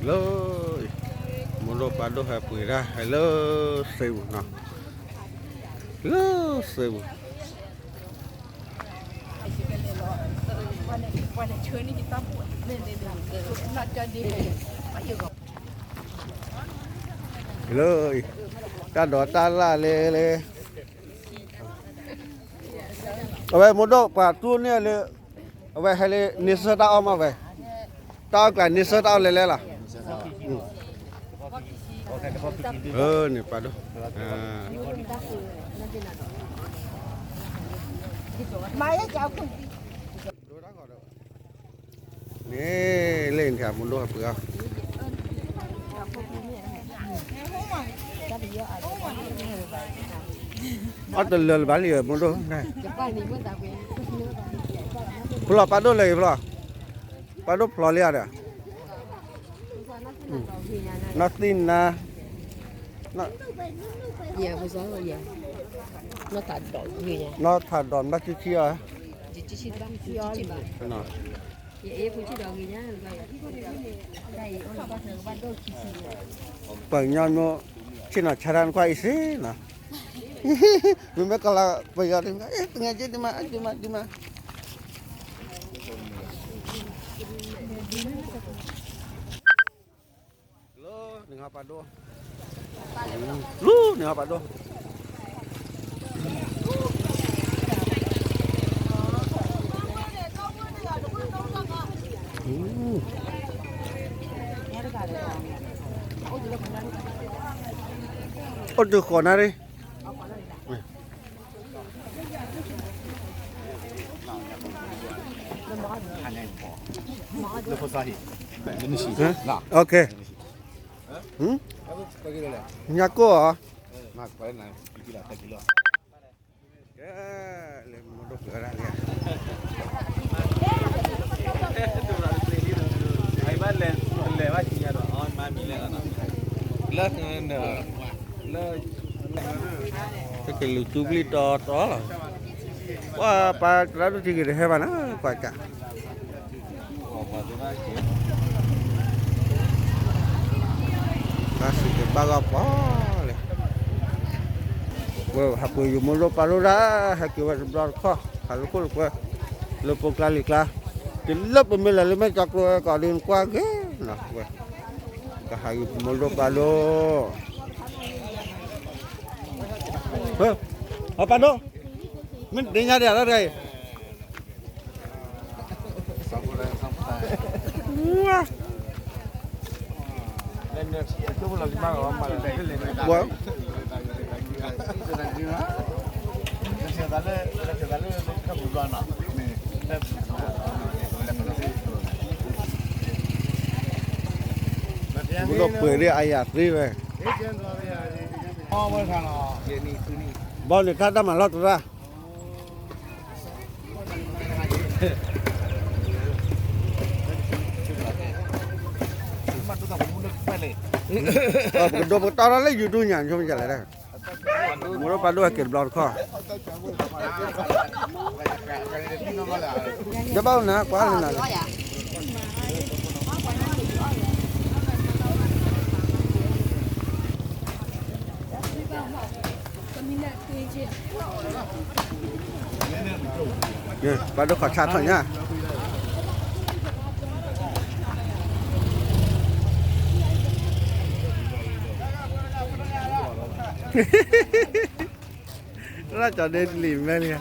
လၢ မိၢ်ဒိၣ်ပၢ်ဒိၣ်ဟဲပှ့ၤတၢ်ဟဲလၢစ့ပူၤနီၤ, လၢစ့ပူၤ လၢ တၢ်ဒိးတၢ်လၢ်လဲၣ်လဲၣ်, အဝဲမိၢ်ဒိၣ်ပှၤတူၢ်န့ၢ်လၢ အဝဲဟဲလၢန့ဆၢၣ်တၢ်အီၣ်မးဝဲ, တၢ်အီၣ်ကျးန့ဆၢၣ်တၢ်အီၣ်လဲၣ်လဲၣ်လီၤ, န့ၣ်ပၢ်ဒိၣ် န့ၣ် လၢန့ၣ်ထံၣ်မိၢ်ဒိၣ်ဟဲပှ့ၤအီၤ, အီၣ်တလၢာ်လၢၤဘၣ်လံမိၢ်ဒိၣ်, ဖျီၣ်ပၢ်ဒိၣ်လဲၣ်ဂ့ၤဖျီၣ်, ပၢ်ဒိၣ်ဖျီၣ်လံဧါဒီး, နီၢ်သံနါ, နီၢ်ထးဒီးဘၣ်ဆံဆံအီၤ, ပှၤကညီမိၢ် ဆ့ၣ်နီၤဆါတၢ်နခွါအံၤစ့နီၤ, မ့မ့ၢ်ကလၤပယီၤဒ်မး တငဲးက့ဒ်မး ဒ်မး ဒ်မး လၢနဟးပာ်ဒိၣ်, လၢနဟးပာ်ဒိၣ်, အိၣ်တဃီးနၤရံ, ညါကိၢ်ဧါ, ကဲ, လၢမိၢ်ဒိၣ်ပှ့ၤဝဲဒၣ်လံ, လဲၤဘၣ်လဲၤဘၣ်ဆံညါဒီး အီၣ်မါမံၤလဲၣ်လီၤနီၤ, လၢ တကလူးသူဘျံၣ်တီတီလီၤ, ပှၤပၢ်သရၣ်ဒိၣ်ထံဂ့ၤတဟဲဘၣ်နီၤ ကွၢ်ကး, တၢ်စံးကဘၣ်ဂီၢ်ပှၤလဲၣ်, ဝဲဟးပှ့ၤယမိၢ်ဒိၣ်ပၢ်ဒိၣ်ဒၣ်, ဟဲက့ၤဝဲတဘျီတခီၣ် ဟးလၢခိၣ်လၢကွဲ, လၢပိကျါလံၤကျါ, တုၤလၢပမ့ၢ်လဲၤလၢမဲာ်ကၠီကျိဝဲကီးဒ်နကွၢ်ဂ့ၤနီၤဝဲ, ကဟးဂ့ၤပမိၢ်ဒိၣ်ပၢ်ဒိၣ် အပၢ်ဒိၣ်, မ့ၢ်ဒ့ညါဒံးအလီၢ်တဂၤအံၤ, မ့ၢ်ဒိၣ်ပှ့ၤဒ်အယၤသ့ဝဲ, ဘီန့ၣ်တၢ်တၢ်မၤလီၢ်တရၣ် ပကဒိပကတီၢ်ထီၣ်လၢ YouTube ညါ ဆိကမိၣ်လဲၣ်, မိၢ်ဒိၣ်ပၢ်ဒိၣ်ဟဲက့ၤတဘျီတခီၣ်, ယဘၣ်အိၣ်နၤကွၢ်လၢနၤလီၤ ပၢ်ဒိၣ်ခီၣ်ဆါထီၣ်ညါ, တၢ်ကၠီၤဒ့လံာ်မဲလံ